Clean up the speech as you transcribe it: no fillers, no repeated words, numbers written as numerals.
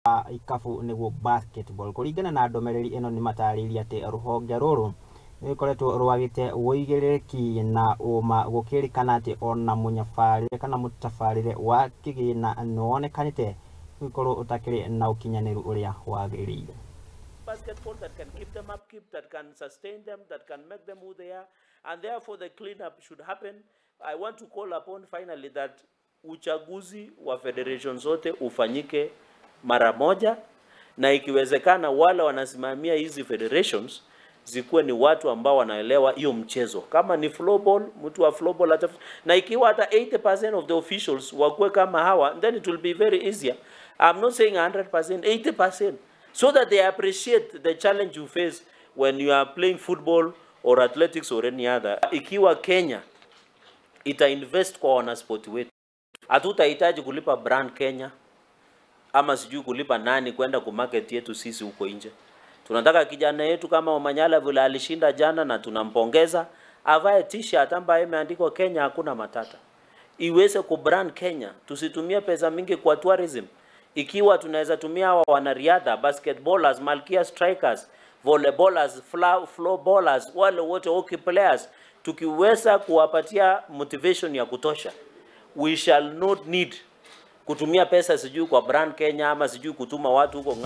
Wa ikabu nĩguo basketball. Kũringana na ndũmĩrĩri ĩno, nĩ matarĩirie atĩ rũhonge rũrũ nĩrũkoretwo rwagĩte ũigĩrĩrĩki na ũma, gũkĩrĩkana atĩ ona mũnyabarĩre kana mũtabarĩre wa kĩgĩna nĩwonekanĩte gũkorwo ũtakĩrĩ na ũkinyanĩru ũrĩa wagĩrĩire. Basketball that can keep them upkeep, that can sustain them, that can make them who they are, and therefore the cleanup should happen. I want to call upon finally that uchaguzi wa federation zote ufanyike mara moja, na ikiwezekana wale wanasimamia hizi federations zikuwe ni watu ambao wanaelewa hiyo mchezo. Kama ni floorball, mtu wa floorball hata, na ikiwa hata 80% of the officials wakuwe kama hawa, then it will be very easier. I'm not saying 100%, 80%, so that they appreciate the challenge you face when you are playing football or athletics or any other. Ikiwa Kenya ita invest kwa wanaspoti wetu, hatutahitaji kulipa Brand Kenya ama sijui kulipa nani kwenda kumarket yetu sisi huko nje. Tunataka kijana yetu kama Omanyala vile alishinda jana na tunampongeza, avae T-shirt ambayo imeandikwa "Kenya hakuna matata", iweze kubrand Kenya. Tusitumie pesa mingi kwa tourism. Ikiwa tunaweza tumia hawa wanariadha, basketballers, Malkia Strikers, volleyballers, floorballers, wale wote hockey players, tukiweza kuwapatia motivation ya kutosha, we shall not need kutumia pesa sijui kwa Brand Kenya ama sijui kutuma watu huko.